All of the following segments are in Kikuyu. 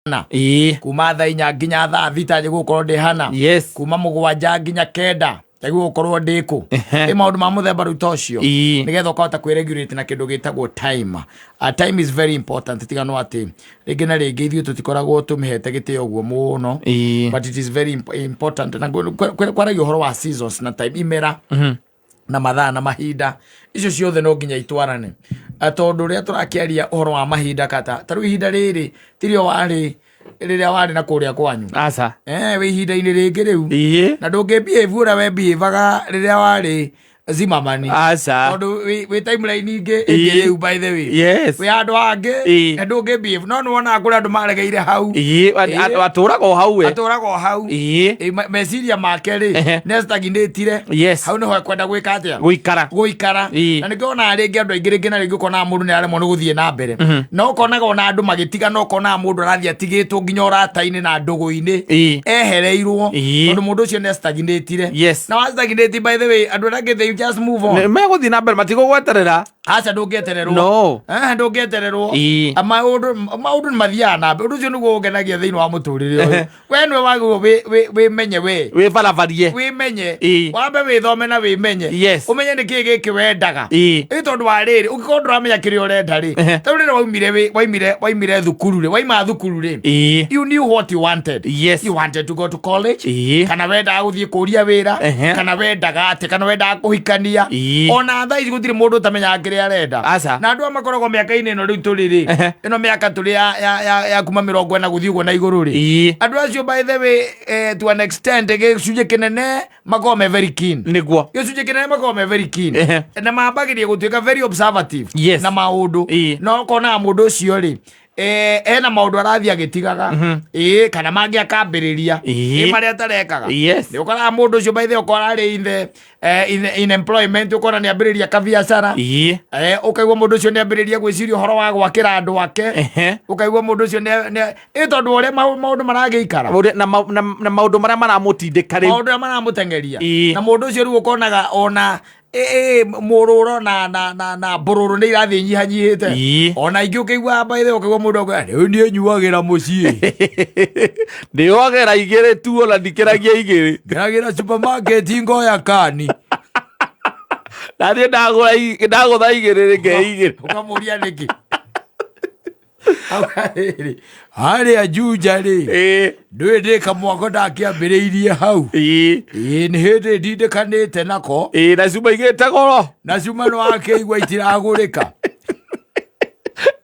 Hana. Ĩĩ. Kuma thaa 4 nginya thaa 6 njagĩrĩirwo gũkorwo ndĩ hana. Kuma 7 nginya 9 njagĩrĩirwo gũkorwo ndĩ kũ. Ĩ maũndũ ma mũthemba rĩu ta ũcio, nĩgetha ũkahota kwĩregulate na kĩndũ gĩtagwo time. Time is very important. Tiga no atĩ rĩngĩ na rĩngĩ ithuĩ tũtikoragwo tũmĩhete gĩtĩo ũguo mũno, but it is very important. Na kwaragio ũhoro wa seasons na time, imera na mathaa na mahinda, icio ciothe no nginya itwarane. Tondũ rĩrĩa tũrakĩaria ũhoro wa mahinda, kata ta rĩu ihinda rĩrĩ tirio warĩ rĩrĩa warĩ na kũrĩa kwanyu. Aca. Wĩ ihinda-inĩ rĩngĩ rĩu, na ndũngĩ behave ũrĩa we behaveaga rĩrĩa warĩ Zimamani, Aca. tondũ wĩ timeline ingĩ ĩngĩ rĩu, by the way. Wĩ handũ hangĩ, na ndũngĩ behave. No nĩwonaga kũrĩ andũ maregeire hau. Ĩĩ. Atũraga o hau we. Atũraga o hau. Ĩ, meciria make rĩ, nĩ stagnatire. Hau nĩho ekwenda gwĩka atĩa? Gũikara. Gũikara. Na nĩkĩo onaga rĩngĩ andũ aingĩ, rĩngĩ na rĩngĩ ũkonaga mũndũ nĩ aremwo nĩ gũthiĩ na mbere, na ũkonaga ona andũ magĩtigana, ũkonaga mũndũ arathiĩ atigĩtwo nginya ũrata-inĩ na ndũgũ-inĩ, ehereirwo, tondũ mũndũ ũcio nĩ stagnatire. Na wa stagnate, by the way, andũ arĩa angĩ, they just move on. Megũthiĩ na mbere, matigũgweterera. Aca, ndũngĩetererwo. No. Ndũngĩetererwo. Maũndũ nĩ mathiaga na mbere. Ũndũ ũcio nĩguo ũngenagia thĩinĩ wa mũtũrĩre ũyũ. We nĩwe wagĩrĩirwo wĩmenye we. Wĩ barabarie. Wĩmenye. Wambe wĩthome na wĩmenye. Ũmenye nĩ kĩĩ gĩkĩ wendaga. Ĩ tondũ wa rĩrĩ, ũngĩkorwo ndũramenya kĩrĩa ũrenda rĩ, ta rĩu rĩrĩa waumire waimire thukuru rĩ, waima thukuru rĩ, you knew what you wanted. You wanted to go to college, kana wendaga gũthiĩ kũria wĩra, kana wendaga atĩ, kana wendaga kũhikania. Ona thaa ici gũtirĩ mũndũ ũtamenyaga kĩrĩa arenda. Aca. Na andũ aya makoragwo mĩaka-inĩ ĩno rĩu tũrĩ rĩ, ĩno mĩaka tũrĩ ya kuma 40 gũthiĩ ũguo na igũrũ rĩ, andũ acio, by the way, to an extent, gĩcunjĩ kĩnene makoragwo me very keen. Gĩcunjĩ kĩnene makoragwo me very keen, na mambagĩria gũtuĩka very observative na maũndũ. Na ũkonaga mũndũ ũcio rĩ, ena maũndũ arathiĩ agĩtigaga, ĩĩ, kana mangĩ akambĩrĩria, ĩ marĩa atarekaga. Nĩ ũkoraga mũndũ ũcio, by the way, ũkora arĩ in employment, ũkona nĩ ambĩrĩria kabiacara. Ũkaigua mũndũ ũcio nĩ ambĩrĩria gwĩciria ũhoro wa gwakĩra andũ ake. Ũkaigua mũndũ ũcio ĩ tondũ ũrĩa maũndũ maragĩikara. Na maũndũ marĩa maramũtindĩka rĩu. Maũndũ marĩa maramũteng'eria. Na mũndũ ũcio rĩu ũkonaga ona ĩ mũrũro na mbũrũrũ nĩ irathiĩ nyihanyihĩte. Ona ingĩ ũkĩigua, by the way, ũkaigua mũndũ akauga, "Rĩu niĩ nyuagĩra mũciĩ." Ndĩogera igĩrĩ tu, ona ndikĩragia igĩrĩ. Ngeragĩra supermarket ngoya kani. Nathiĩ ndagũra ndagũtha igĩrĩ rĩngĩ igĩrĩ. Ũkamũria nĩkĩ. Auga rĩrĩ, harĩa Juja rĩ, ndũĩ ndĩ kamwako ndakĩambĩrĩirie hau. Ĩĩ, nĩ hĩndĩ ndindĩkanĩte nako. Ĩĩ, na cuma igĩte goro. Na cuma nĩ wakĩigua itiragũrĩka.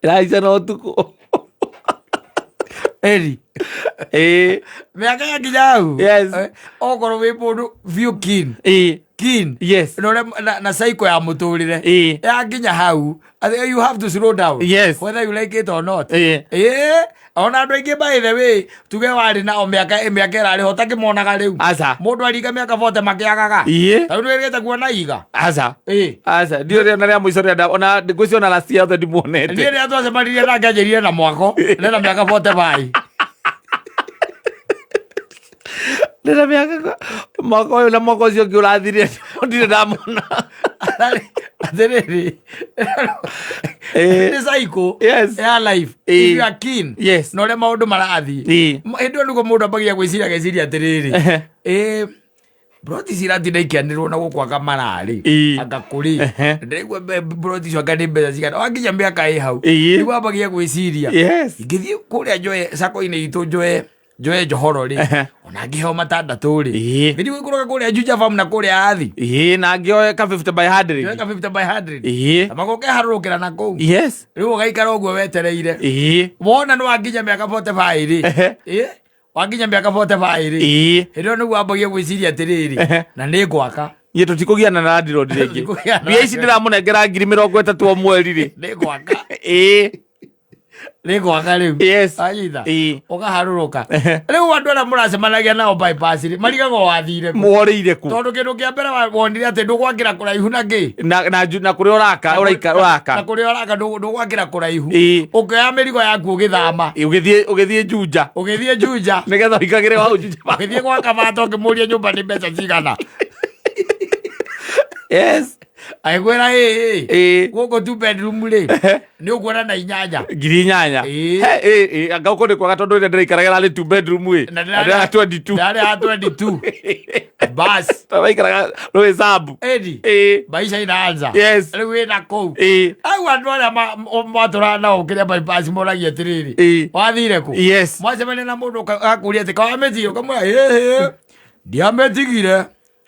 Ĩraica na ũtukũ. Eri mĩaka yakinya hau, okorwo wĩ mũndũ biũ keen, keen na na cycle ya mũtũrĩre yakinya hau, I think you have to slow down, whether you like it or not. Ĩĩ, ona andũ aingĩ, by the way, tuge warĩ nao mĩaka ĩrarĩ ho takĩmonaga rĩu. Aca. Mũndũ aringa mĩaka 40 makĩagaga. Tarĩu nĩwĩrĩgĩte kuona iga? Aca. Ĩĩ. Aca, ndiå rä ona rä a mũico rä ona ngwĩcio ona last year othe ndimuonete. Niĩ rĩrĩa twacemanirie nake anjĩrire na mwako nena mĩaka 45. Ndĩna mĩaka mwaka ũyũ na mwaka ũcio ũngĩ ũrathirire ndirĩ ndamona. Atĩrĩrĩ, nĩ cycle ya life. If you are keen na ũrĩa maũndũ marathiĩ, hĩndĩ ĩyo nĩguo mũndũ ambagia gwĩciria, ageciria atĩrĩrĩ, ĩ broti ciratinda ikĩanĩrwo na gũkũ anga mararĩ, anga kũrĩ, ndĩraigua broti icio anga nĩ mbeca cigana. Wakinya mĩaka ĩ hau, nĩguo ambagia gwĩciria, ingĩthiĩ kũrĩa njoe sako-inĩ itũ, njoe njohoro rĩ, ona ngĩheo matandatũ rĩ, gĩthiĩ gũikũrũka kũrĩa Juja Farm na kũrĩa athi. Ĩĩ, na ngĩoe ka 50 by 100. Njoe ka 50 by 100, na magokeharũrũkĩra na kũu. Rĩu ũgaikara ũguo wetereire. Wona nĩ wakinya mĩaka 45 rĩ, ĩ wakinya mĩaka 45 rĩ, hĩndĩ ĩyo nĩguo wambagia gwĩciria atĩrĩrĩ, na nĩ ngwaka. Niĩ tũtikũgiana na landlord rĩngĩ. Tũtikũgiana. Mbia ici ndĩramũnengera 30,000 o mweri rĩ. Nĩ ngwaka. Nĩ ngwaka rĩu. Anyita. Ũkaharũrũka. Rĩu andũ arĩa mũracemanagia nao bypass rĩ, marigagwo wathire kũ? Mworĩire kũ? Tondũ kĩndũ kĩa mbere wonire atĩ ndũgwakĩra kũraihu na kĩ. Na kũrĩa ũraka ũraika Na ũraka. Kũrĩa ũraka ndũgwakĩra kũraihu. Ũkĩoya mĩrigo yaku ũgĩthama. Ũgĩthiĩ Juja. Ũgĩthiĩ Juja. Nĩgetha ũikagĩre hau Juja. Ũgĩthiĩ gwaka bata ũkĩmũria nyũmba nĩ mbeca cigana. Agĩkwĩra ĩĩ Ĩĩ. gũkũ two bedroom rĩ nĩ ũkuona na 8. 8,000. Ĩĩ. He, ĩĩ, ĩĩ, anga gũkũ nĩ kwega tondũ ĩrĩa ndĩraikaraga ĩrarĩ two bedroom ĩ. Na Na ndĩrarĩ 22. Ndarĩ ya 22 bas. Tũraikaraga rwĩcabu. Edi Ĩĩ. maisha inaanza. Yes. Rĩu wĩna kũu. Ĩĩ. Au andũ arĩa matũraga nao kĩrĩa bypass moragia atĩrĩrĩ, Ĩĩ. wathire kũ? Yes. Mwacemania na mũndũ akũria atĩ kawamĩtigire, ũkamwĩra ĩhĩ, ndiamĩtigire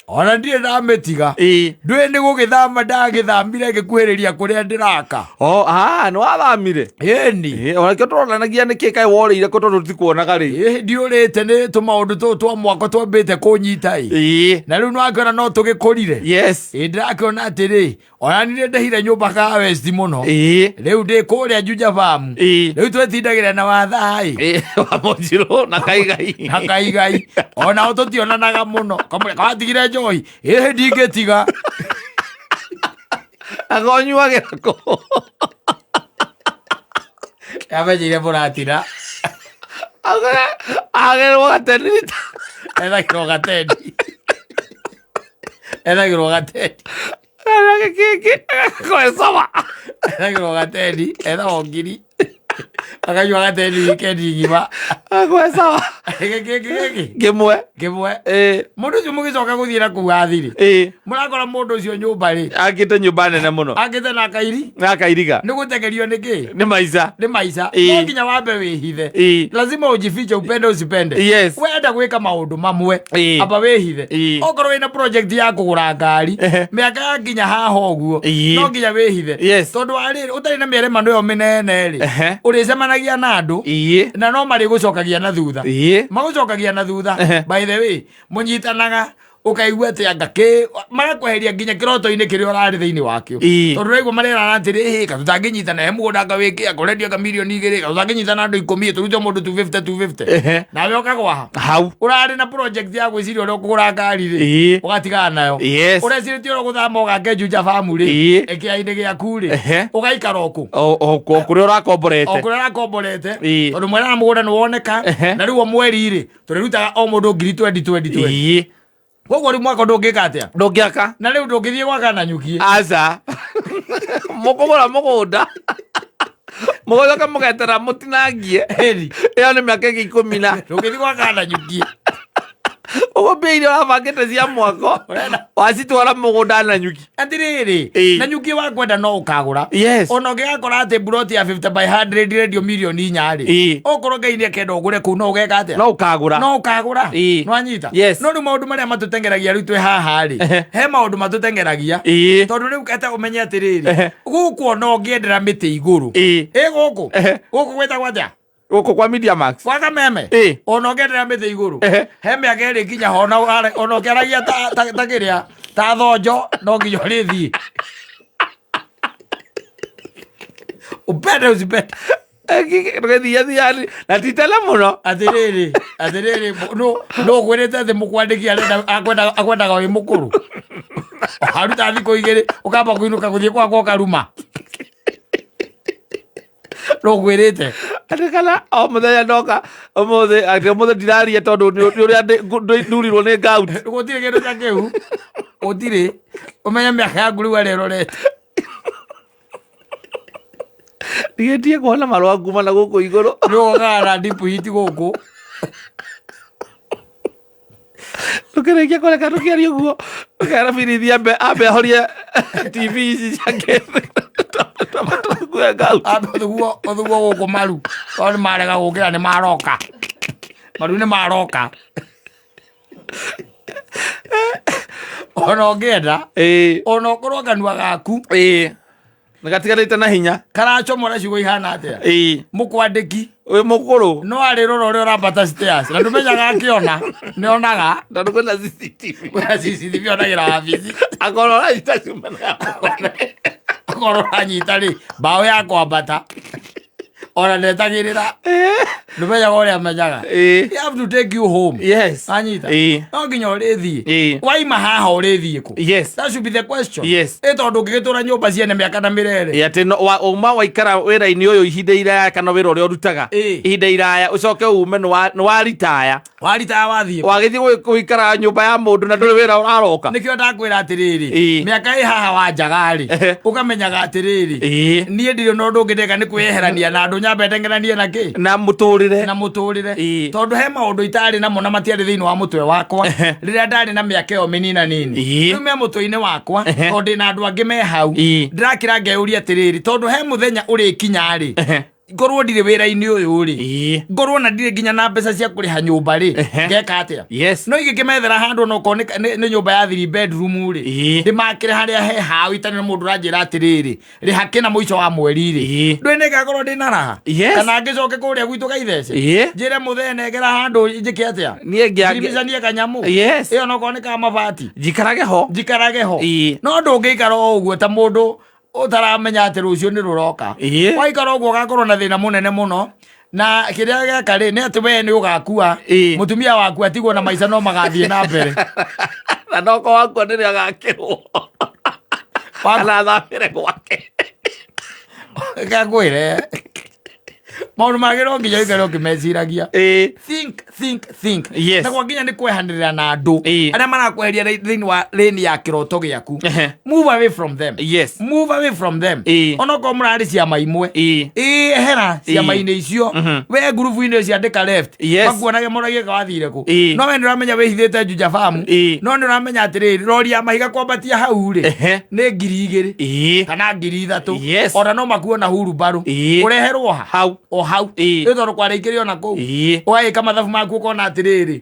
ona ndirĩ ndamĩtiga. Ĩĩ. Ndũĩ nĩ gũgĩthama ndagĩthamire ngĩkuhĩrĩria kũrĩa ndĩraka. Oh, ah, nĩ wathamire. Ĩni. Ĩĩ, ona kĩo tũronanagia nĩkĩ kaĩ worĩire kũ tondũ tikuonaga rĩ. Ĩĩ, ndiũrĩte nĩ tũmaũndũ tũtũ twa mwako twambĩte kũnyita ĩ. Ĩĩ. Na rĩu nĩwakĩona no tũgĩkũrire. Yes. Ĩ, ndĩrakĩona atĩrĩ, ona nirĩ ndehire nyũmba ka West mũno. Ĩĩ. Rĩu ndĩ kũrĩa Juja Farm. Ĩĩ. Rĩu twetindagĩra na wathaa ĩ. Ĩĩ, wa Mũnjirũ na Kaigai. Na Kaigai. Onao tũtionanaga mũno. Kamũira kawatigire njohi. Ĩhĩ, ndingĩtiga. Agonyuagĩra kũ? Amenyeire mũratina. Agerwo gatenita. Ethagĩrwo gatendi. Ethagĩrwo gatendi. Gĩkĩngĩ agakoecoba. Ethagĩrwo gatendi, ethagwo ngiri. Akanyua gatendi wikendi ng'ima. Agakoecoba. Gĩkĩ gĩkĩ Kĩmwe. kĩmwe. Ĩĩ. Mũndũ ũcio mũgĩcoka gũthiĩ na kũu athiri. Ĩĩ. Mũrakora mũndũ ũcio nyũmba rĩ. Akĩte nyũmba nene mũno. Akĩte na kairi. Na kairiga. Nĩ gũtengerio nĩ kĩ? Nĩ maica. Nĩ maica. Ĩĩ. No nginya wambe wĩhithe. Ĩĩ. Lazima ujifiche, upende usipende. Yes. Wenda gwĩka maũndũ mamwe. Ĩĩ. Amba wĩhithe. Ĩĩ. Okorwo wĩna project ya kũgũra ngari, Ehe. mĩaka ya nginya haha ũguo, Ĩĩ. no nginya wĩhithe. Yes. Tondũ wa rĩrĩ, ũtarĩ na mĩeremano ĩyo mĩnene rĩ, Ehe. ũrĩcemanagia na andũ Ĩĩ. na no marĩgũcokagia na thutha. Ĩĩ. Magũcokagia na thutha. Ehe. By the way, mũnyitanaga ũkaigua atĩ anga kĩ marakweheria nginya kĩroto-inĩ kĩrĩa ũrarĩ thĩinĩ wakĩo. Ĩĩ. Tondũ ũraigua marerana atĩrĩ, "Ĩ, ka tũtangĩnyitana he mũgũnda anga wĩkĩ anga ũrendia anga 2 mirioni, ka tũtangĩnyitana andũ 10 tũrute mũndũ 250 250." Ehe. Nawe ũkagwa ha. Hau. Ũrarĩ na project ya gwĩciria ũrĩa ũkũgũra ngari rĩ, Ĩĩ. ũgatigana nayo. Yes. Ũrecirĩtie ũrĩa ũgũthama ũgake Juja Farm rĩ, Ĩĩ. kĩainĩ gĩaku rĩ, Ehe. ũgaikara o kũ? O kũrĩa O ũrakomborete. kũrĩa ũrakomborete. Ĩĩ. Tondũ mwena na mũgũnda nĩ woneka. Ehe. Na rĩu o mweri rĩ, tũrĩrutaga o mũndũ ngiri 20 20 20. Ĩĩ. Koguo rĩu mwaka ndũngĩka atĩa? Ndũngĩaka. Na rĩu ndũngĩthiĩ gwaka na nyuki. Aca. Mũkũgũra mũgũnda. Mũgũcoka mũgetera mũtinangie. Ĩni. Ĩyo nĩ mĩaka ĩngĩ 10 na. Ndũngĩthiĩ gwaka na nyuki. Ũguo mbia iria ũrabangĩte cia mwako Ũrenda. wacitwara mũgũnda na nyuki. Atĩrĩrĩ, Ĩĩ. na nyuki wakwenda no ũkagũra. Yes. Ona ũngĩgakora atĩ mburoti ya 50 by 100 rendio 4 mirioni rĩ. Ĩĩ. Okorwo Ngai nĩ akenda ũgũre kũu no ũgeka atĩa? No ũkagũra. No ũkagũra. Ĩĩ. Nĩwanyita? Yes. No rĩu maũndũ marĩa matũtengeragia rĩu twĩ haha rĩ. Ehe. He maũndũ matũtengeragia. Ĩĩ. Tondũ rĩu eta ũmenye atĩrĩrĩ. Ehe. Gũkũ ona ũngĩendera mĩtĩ igũrũ. Ĩĩ. Ĩ gũkũ. Ehe. Gũkũ gwĩtagwo atĩa? Gũkũ kwa Media Max. Kwa Kameme. Ĩĩ. Ona ũngĩendera mĩtĩ igũrũ. Ehe. He mĩaka ĩrĩ nginya ho ona ona ũkĩaragia ta kĩrĩa ta thonjo no nginya ũrĩthiĩ. Upende usipende. Gĩthiathia na ti tene mũno. Atĩrĩrĩ, atĩrĩrĩ, no ũkwĩrĩte atĩ mũkwandĩki arenda akwendaga wĩ mũkũrũ. Aruta thikũ igĩrĩ ũkamba kũinũka gũthiĩ gwakwa ũkaruma. No ũkwĩrĩte. Atĩ kana o mũthenya ndoka ũmũthĩ atĩ ũmũthĩ ndiraria tondũ nĩ ũrĩa ndurirwo nĩ gout. Gũtirĩ kĩndũ ta kĩu. Gũtirĩ. Ũmenye mĩaka yaku rĩu arĩa ĩrorete. Ndigĩtie kuona marũa kuma na gũkũ igũrũ. Nĩ ũgokaga na deep heat gũkũ. Tũkĩrĩkia kũreka tũkĩaria ũguo tũkera birithi ambe ahorie TV ici ciake. Tũkue gout. Ambe ũthuguo gũkũ maru. Tondũ nĩ marega gũkĩra nĩ maroka. Maru nĩ maroka. Ona ũngĩenda, Ĩĩ. ona ũkorwo kanua gaku Ĩĩ. Nĩ gatigarĩte na hinya. Karacomora ciugo ihana atĩa? Ĩĩ. Mũkwandĩki Wĩ mũkũrũ. no arĩrora ũrĩa ũrambata stairs na ndũmenyaga akĩona nĩ onaga. Tondũ kwĩna CCTV. Kwĩna CCTV onagĩra wabici. Akorwo ũranyita cuma na Akorwo ũranyita rĩ mbaũ ya kwambata. Ona ndetagĩrĩra. Ndũmenyaga ũrĩa amenyaga. He have to take you home. Yes. Anyita. No nginya ũrĩthiĩ. Waima haha ũrĩthiĩ kũ? Yes. That should be the question. Yes. Ĩ tondũ ũngĩgĩtũra nyũmba ciene mĩaka na mĩrere. Ĩ, atĩ uma waikara wĩra-inĩ ũyũ ihinda iraya kana wĩra ũrĩa ũrutaga ihinda iraya ũcoke ume nĩ waritaya. Waritaya wathiĩ kũ? Wagĩthiĩ gũikara nyũmba ya mũndũ na ndũrĩ wĩra ũraroka. Nĩkĩo ndakwĩra atĩrĩrĩ, mĩaka ĩ haha wanjaga rĩ, ũkamenyaga atĩrĩrĩ, niĩ ndirĩ na ũndũ ũngĩ ndeka nĩ kwĩyeherania na andũ nyambe ndengeranie na kĩ? Na mũtũrĩre. Na mũtũrĩre. Tondũ he maũndũ itarĩ namo na matiarĩ thĩinĩ wa mũtwe wakwa rĩrĩa ndarĩ na mĩaka ĩyo mĩnina nini. Rĩu me mũtwe-inĩ wakwa, tondũ ndĩna andũ angĩ me hau, ndĩrakĩra ngeyũria atĩrĩrĩ, tondũ he mũthenya ũrĩkinya rĩ, Ngorwo ndirĩ wĩra-inĩ ũyũ rĩ, ngorwo na ndirĩ nginya na mbeca cia kũrĩha nyũmba rĩ, ngeka atĩa? Yes. No ingĩkĩmethera handũ ona okorwo nĩ nyũmba ya 3 bedroom rĩ, ndĩmakĩre harĩa he hao itarĩ na mũndũ ũranjĩra atĩrĩrĩ, rĩha kĩna mũico wa mweri rĩ, ndũĩ nĩ ngakorwo ndĩ na raha? Yes. Kana ngĩcoke kũrĩa gwitũ gaithece? Njĩre mũthee nengera handũ njĩke atĩa? Niĩ Njirimicanie kanyamũ? Yes. Ĩyo onokorwo nĩ ka mabati. Njikarage ho. Njikarage ho. No ndũngĩikara o ũguo ta mũndũ ũtaramenya atĩ rũciũ nĩ rũroka. Waikara ũguo ũgakorwo na thĩna mũnene mũno, na kĩrĩa geka rĩ nĩ atĩ we nĩ ũgakua, mũtumia waku atigwo na maica no magathiĩ na mbere. Na noko wakua nĩrĩo agakĩrwo. Kana athamĩre gwake. Ngakwĩre maũndũ mangĩ no nginya ũikare ũkĩmeciragia. Think, think, think. Yes. Na kwa nginya nĩ kwehanĩrĩra na andũ arĩa marakweheria thĩinĩ wa lane ya kĩroto gĩaku. Move away from them. Yes. Move away from them. Onokorwo mũrarĩ ciama imwe, ĩĩ, ehera ciama-inĩ icio. We ngurubu-inĩ icio andĩka left. Yes. Makuonage moragie ka wathire kũ. No we nĩ ũramenya wĩhithĩte Juja Farm. No nĩ ũramenya atĩrĩrĩ, rori ya mahiga kwambatia hau rĩ, nĩ 2000 kana 3000. Yes. Ona no makuona hurumbarũ. Ũreherwo ha? Hau. O hau. Rĩu tondũ kwarĩkĩrio ona kũu. Ũgagĩka mathabu maku ũkona atĩrĩrĩ,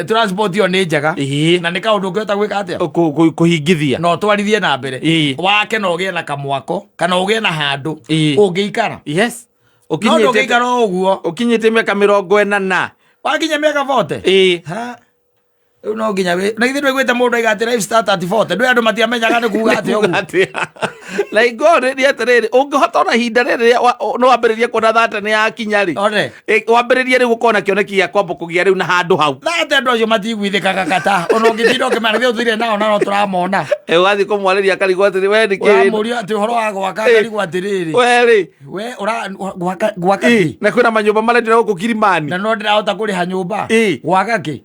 transport ĩyo nĩ njega. Na nĩ kaũndũ ũngĩhota gwĩka atĩa? Kũhingithia. Na ũtwarithie na mbere. Wake na ũgĩe na kamwako kana ũgĩe na handũ ũngĩikara. Yes. No ndũngĩikara o ũguo. Ũkinyĩte mĩaka 40 na. Wakinya mĩaka 40? Ha. Rĩu no nginya na ithuĩ ndwaiguĩte mũndũ aiga atĩ life start at 40. Ndũĩ andũ matiamenyaga nĩ kuga atĩa ũguo. Atĩa? Na ingo nĩ atĩrĩrĩ, ũngĩhota ona ihinda rĩrĩ no wambĩrĩrie kuona thate nĩ yakinya rĩ. One. Wambĩrĩrie rĩu gũkorwo na kĩoneki gĩa kwamba kũgĩa rĩu na handũ hau. Thate andũ acio matiguithĩkaga kata. Ona ũngĩtinda ũkĩmera githĩ ũtũire nao na no tũramona. Ũgathiĩ kũmwarĩria akarigwo atĩrĩ, we nĩ kĩĩ? Ũramũria atĩ ũhoro wa gwaka akarigwo atĩrĩrĩ. We rĩ. We ũra gwaka gwaka kĩ? Na kwĩna manyũmba marendio gũkũ Kilimani. Na no ndĩrahota kũrĩha nyũmba. Gwaka kĩ?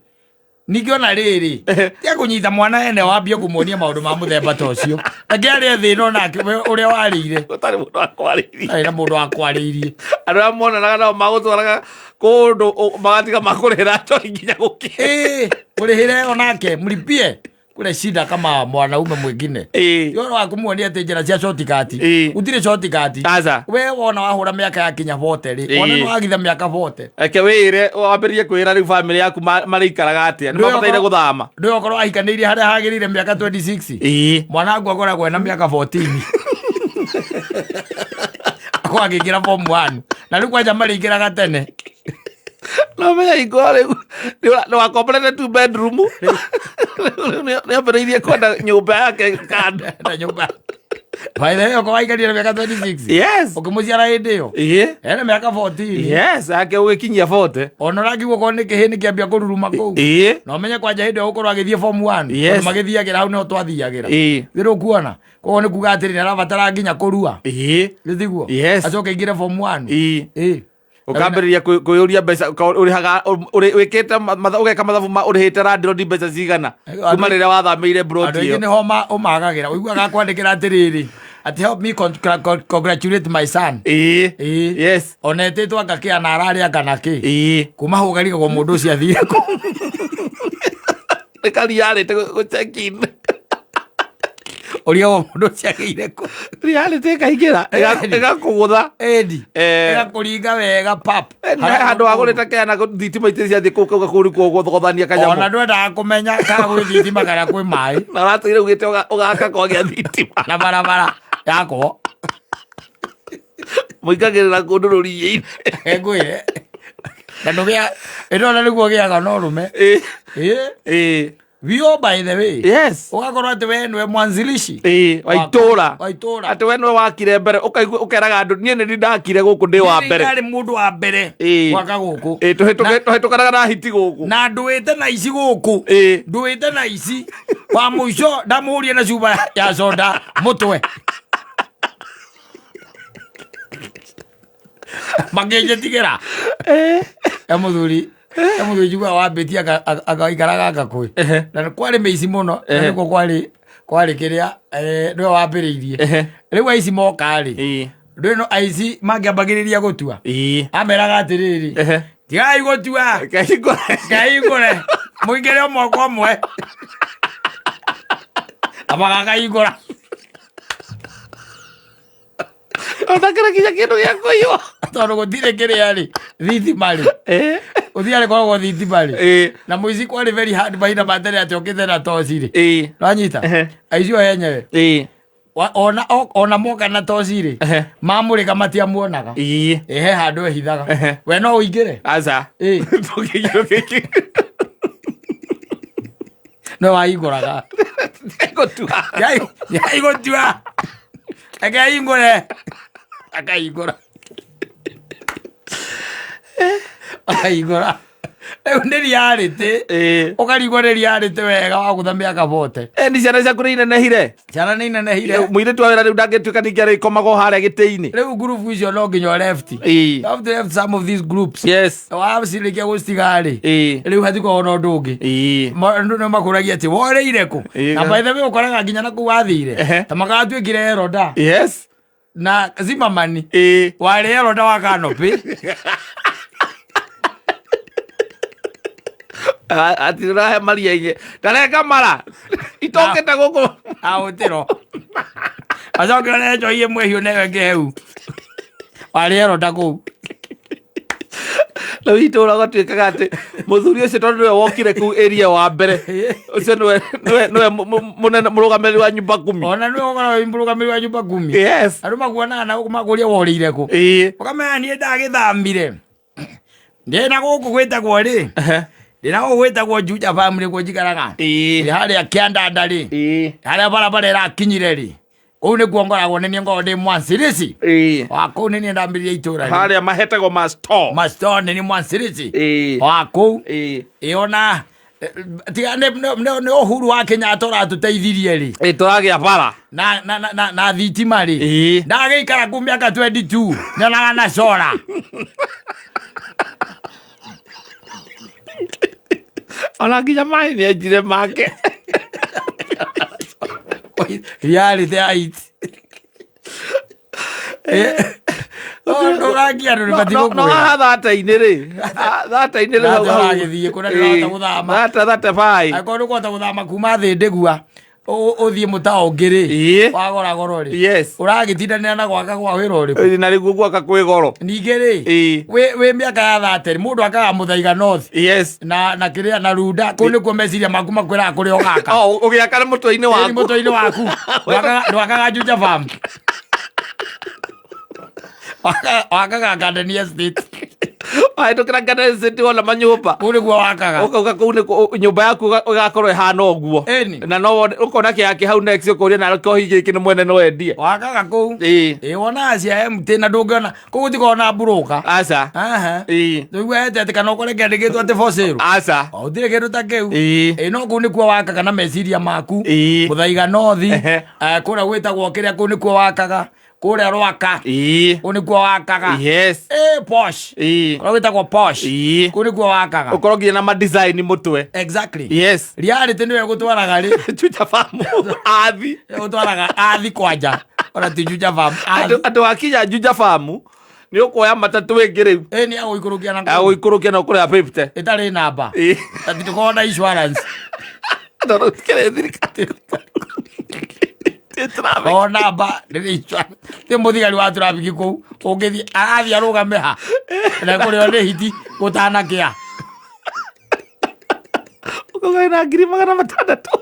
Ningĩ ona rĩrĩ, tiga kũnyita mwana ene wambie kũmuonia maũndũ ma mũthemba ta ũcio. Reke arĩe thĩna onake we ũrĩa warĩire. Gũtarĩ mũndũ wa kwarĩirie. Gũtarĩ na mũndũ wa kwarĩirie. Andũ arĩa monanaga nao magũtwaraga kũndũ magatiga makũrĩhĩra njohi nginya gũkĩe. Mũrĩhĩre onake, mlipie. Kule shida kama mwanaume mwingine. Yoro wa kumuonia atĩ njĩra cia shortcut. Gũtirĩ shortcut. Aca. We wona wahũra mĩaka ya kinya 40 rĩ. Wona nĩ wagitha mĩaka 40. Reke wĩre, wambĩrĩrie kwĩra rĩu bamĩrĩ yaku marĩikaraga atĩa. Nĩ mabataire gũthama. Ndũĩ okorwo ahikanĩirie harĩa hagĩrĩire mĩaka 26. Mwana wangu akoragwo ena mĩaka 14. Akoragwo akĩingĩra form 1. Na rĩu kwanja marĩingĩraga tene. No menya hingo rĩu nĩ wakomborete 2 bedroom. Rĩu nĩ ambĩrĩirie kwenda nyũmba yake kando. Na nyũmba. By the way, okorwo aikarire mĩaka 26. Yes. Ũkĩmũciara hĩndĩ ĩyo. Ena mĩaka 14. Yes, ake ũgĩkinyia 40. Ona ũrangiuga okorwo nĩ kĩhĩ nĩkĩambia kũruruma kũu. Na ũmenye kwanja hĩndĩ ĩyo ũgũkorwo agĩthiĩ form 1. Yes. Tondũ magĩthiagĩra hau nĩho twathiagĩra. Thĩ ndũkuona. Koguo nĩ kuga atĩrĩ, nĩarabatara nginya kũrua. Nĩ tiguo? Yes. Acoke aingĩre form 1. Ũkambĩrĩria kwĩyũria mbeca, ũrĩhaga, wĩkĩte ũgeka mathabu ma ũrĩhĩte landlord mbeca cigana kuma rĩrĩa wathamĩire plot Andũ aingĩ ĩyo. nĩho ũmagagĩra. Ũiguaga akwandĩkĩra atĩrĩrĩ, atĩ help me congratulate my son. Yes. Ona etĩtwo anga kĩ ana ararĩ anga na kĩ. Kuma hau ũkarigagwo mũndũ ũcio athire kũ. Nĩ ka reality gũ check in. Ũrigagwo mũndũ ũcio agĩire kũ. Reality ĩkaingĩra, ĩgakũgũtha. Ĩni. Ĩgakũringa wega pap. Na handũ ha gũrĩta kea na thitima itirĩ ciathiĩ kũu kauga kũu nĩkuo gũthogothania kanyamũ. Ona ndwendaga kũmenya kana gwĩ thitima kana kwĩ maĩ. Na ũratũire ugĩte ũgaka kwagĩa thitima. Na barabara yakwo. Mũikagĩrĩra kũndũ rũriĩ-inĩ. Ngwĩre. Na ndũgĩa, ĩno ona nĩguo ũgĩaga na ũrũme. We by the way. Yes. Ũgakorwo atĩ we nĩwe mwanzilishi Ĩĩ, wa itũra. Wa itũra. Atĩ we nĩwe wakire mbere, ũkaigua ũkeraga andũ niĩ nĩ ndakire gũkũ ndĩ wa mbere. Ndarĩ mũndũ wa mbere Ĩĩ. gwaka gũkũ. Ĩĩ, tũhĩtũkanaga na hiti gũkũ. Na ndũĩte na ici gũkũ. Ĩĩ. Ndũĩte na ici. Wa mũico ndamũrie na cuba ya soda mũtwe. Makĩnjĩtigĩra. E mũthuri. E mũthuri njiguaga wambĩtie agaikaraga gakũĩ. Na nĩ kwarĩ mĩici mũno. Na nĩkuo kwarĩ kĩrĩa nĩwe wambĩrĩirie. Rĩu aici moka rĩ. Rĩu no aici mangĩambagĩrĩria gũtua. Ameraga atĩrĩrĩ. Tigai gũtua. Ngahingũre. Mũingĩre ũmwe kwa ũmwe. Na magakahingũra. Ũtakĩrĩ nginya kĩndũ gĩa kũiywo. Tondũ gũtirĩ kĩrĩa rĩ, thitima rĩ. Gũtirĩ koragwo thitima rĩ. Na mũici kwarĩ very hard mahinda ma tene atĩ okĩte na toci rĩ. Nĩwanyita? Aici o enyewe. Ona moka na toci rĩ, mamũrĩka matiamuonaga. He handũ ehithaga. We no ũingĩre? Aca. Ndũngĩingĩra. No wahingũraga. Gũtua. Tigai gũtua. Reke ahingũre. Akahingũra. Akahingũra. Rĩu nĩ reality. Ũkarigwo nĩ reality wega wagũtha mĩaka bote. Nĩ ciana ciaku nĩ inenehire? Ciana nĩ inenehire. Mũirĩtu wa wĩra rĩu ndangĩtuĩka ningĩ arĩkomaga o harĩa gĩtĩ-inĩ. Rĩu ngurubu icio no nginya left. You have to left some of these groups. Yes. Wacirĩkia gũcitiga rĩ. Rĩu hatikoragwo na ũndũ ũngĩ. Andũ nĩ makũragia atĩ woreire kũ? Na by the way ũkoraga nginya na kũu wathire. Ta magatuĩkire eroda. Yes. Na Zimmerman. Warĩ eroda wa canopy. Ati ũrahe maria ingĩ. Ndareka mara. Itokĩte gũkũ. Aũtĩro. Acoke ũrehe njohi ĩmwe hiũ na ĩyo ĩngĩ heu. Warĩ eroda kũu. Rĩu itũra gwatuĩkaga atĩ mũthuri ũcio tondũ nĩwe wokire kũu area wa mbere. Ũcio nĩwe mũnene mũrũgamĩrĩri wa nyumba kumi. Ona nĩwe ũkoragwo wĩ mũrũgamĩrĩri wa nyumba kumi. Yes. Andũ makuonaga na gũkũ makũria worĩire kũ. Ũkamenya niĩ ndagĩthamire. Ndĩna gũkũ gwĩtagwo rĩ. Ndĩna gũkũ gwĩtagwo Juja family kuo njikaraga. Ndĩ harĩa Kĩandanda rĩ. Harĩa barabara ĩrakinyire rĩ. Kũu nĩkuo ngoragwo nĩ niĩ ngoragwo ndĩ mwanzilishi. Wa kũu nĩ niĩ ndambĩrĩria itũra rĩ. Harĩa mahetagwo ma store. Ma store nĩ niĩ mwanzilishi. Wa kũu. Ona tiga nĩ Uhuru wa Kenyatta ũratũteithirie rĩ. Tũragĩa bara. Na thitima rĩ. Ndagĩikara kũu mĩaka 22 nyonaga na cora. Ona nginya maĩ nĩ enjire make. Reality height. Ndũgakia andũ nĩ batiĩ No gũkwĩra. haha thata-inĩ rĩ. Thata-inĩ rĩ. Thata ũragĩthiĩ kũrĩa ndĩrahota gũthama. Thata thata bai. Angĩkorwo ndũkũhota gũthama kuma thĩ ndĩgua ũthiĩ mũtaũ ũngĩ rĩ. Wagora goro rĩ. Yes. Ũragĩtindanĩra na gwaka gwa wĩra ũrĩkũ? Na rĩu gwaka kwĩ goro. Ningĩ rĩ. Wĩ mĩaka ya thate rĩ, mũndũ akaga Mũthaiga North. Yes. Na kĩrĩa na Runda, kũu nĩkuo meciria maku makwĩraga kũrĩa ũgaka. Oh, ũgĩaka nĩ mũtwe-inĩ waku. Ĩni mũtwe-inĩ waku. Ndwakaga Juja Farm. Wakaga Garden Estate. Wahĩtũkĩra Garden Estate wona manyũmba. Kũu nĩkuo wakaga. Ũkauga kũu nĩkuo nyũmba yaku ĩgakorwo ĩhana ũguo. Ĩni. Na no wone ũkona kĩake hau next ũkoria na ko hihi gĩkĩ nĩ mwene no endie. Wakaga kũu. Ĩĩ wonaga cia MT na ndũngĩona kũu gũtikoragwo na mburũka. Aca. Aha. Ĩĩ. Tũigua ete atĩ kana ũkore kĩandĩkĩtwo atĩ for sale. Aca. O gũtirĩ kĩndũ ta kĩu. Ĩĩ. Ĩĩ no kũu nĩkuo wakaga na meciria maku. Ĩĩ. Mũthaiga North. Kũrĩa gwĩtagwo kĩrĩa kũu nĩkuo wakaga. Kũrĩa Rwaka. Kũu nĩkuo wakaga. Yes. Posh. Kũrĩa gwĩtagwo posh. Kũu nĩkuo wakaga. Ũkorwo nginya na ma design mũtwe. Exactly. Yes. Reality nĩyo ĩgũtwaraga rĩ. Juja Farm. Athi. Ĩgũtwaraga athi kwanja. Ona ti Juja Farm. Athi. Andũ akinya Juja Farm nĩ ũkuoya matatũ ĩngĩ rĩu. Nĩ agũikũrũkia na kũu. Agũikũrũkia na ũkũrĩha 50. Ĩtarĩ namba. Na tũkorwo na insurance. Tondũ kĩrĩ thirikari. O namba nĩ insurance. Ti mũthigari wa traffic kũu ũngĩthiĩ arathiĩ arũgame ha. Na kũrĩo nĩ hiti gũtanakĩa. Ũkauga wĩna ngiri magana matandatũ.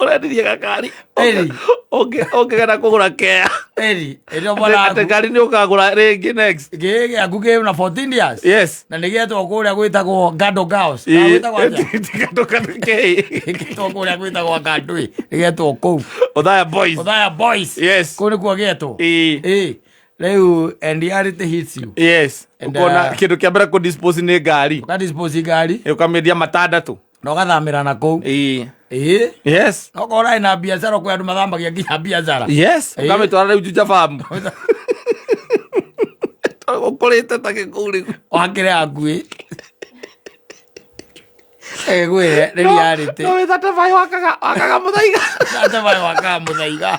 Ũrendirie gakari. Eri. Ũngĩgera kũgũra kea. Eri ĩrĩa mwana Atĩ waku ngari nĩ ũkagũra rĩngĩ next. gĩkĩ gĩaku kĩ na 14 years. Yes. Na nĩ gĩetwo kũrĩa gwĩtagwo Gado Girls. Kana gwĩtagwo atĩa? Ĩ. Gĩetwo kũrĩa gwĩtagwo Gado ĩ. Gĩetwo kũu. Othaya boys. Othaya Boys. Yes. Kũu nĩkuo gĩetwo. Ĩ. Ĩ. Rĩu and reality hits you. Yes. And, Ũkona kĩndũ kĩa mbere kũ dispose nĩ ngari. Ũka dispose ngari Ũkamĩendia matandatũ. Na ũgathamĩra na kũu. Ĩ. Ĩ. Yes. Okorwo ũrarĩ na biacara, kwĩ andũ mathambagia nginya biacara. Yes. Ĩ. Ũkamĩtwara rĩu Juja farm. Ũkũrĩte ta gĩkũu rĩu. Wakĩre hakuhĩ. Ĩgwĩre nĩ reality. No wĩ 35 wakaga mũthaiga. Thate wakaga mũthaiga.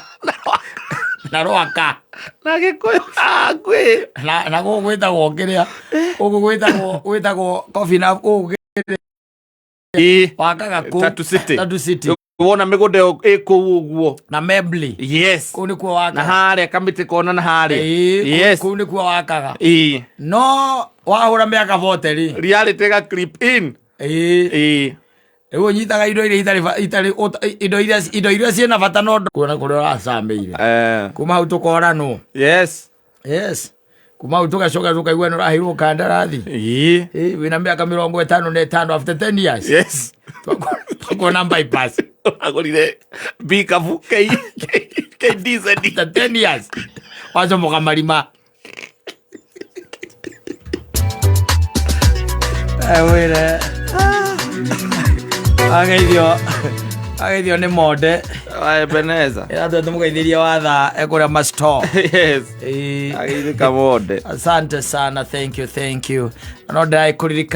Na rwaka. Na gĩkũyũ hakuhĩ. Na gũkũ gwĩtagwo kĩrĩa, gũkũ gwĩtagwo coffee na gũkũ Ĩ. wakaga kũ Tatu City. Tatu City. Wona mĩgũnda ĩyo ĩ kũu ũguo. Na Membly. Yes. Kũu nĩkuo Na wakaga. harĩa kamĩtĩ kona na harĩa. Ĩĩ, Yes. kũu nĩkuo wakaga. Ĩ. No wahũra mĩaka 40 rĩ. Reality ĩga creep in. Ĩĩ. Ĩ. Rĩu ũnyitaga indo iria itarĩ itarĩ indo iria ciĩna bata no kuona kũrĩa ũracamĩire. Kuma hau tũkoranwo. Yes. Yes. Kuma hau tũgacoka tũkaigua nĩ ũraheirwo kandarathi. Ĩ. Ĩĩ, wĩna mĩaka 55 after 10 years. Yes. Twakuona bypass. Agũrire bikabu K K KDZ. After 10 years. Wacomoka marima. Wĩre. Ageithio nĩ monde. Ebeneza. Ĩratũ tũmũgeithirie watha ekũrĩa masto. Yes. Ĩĩ. Ageithĩka monde. Asante sana, thank you, thank you. No ndĩragĩkũririkana.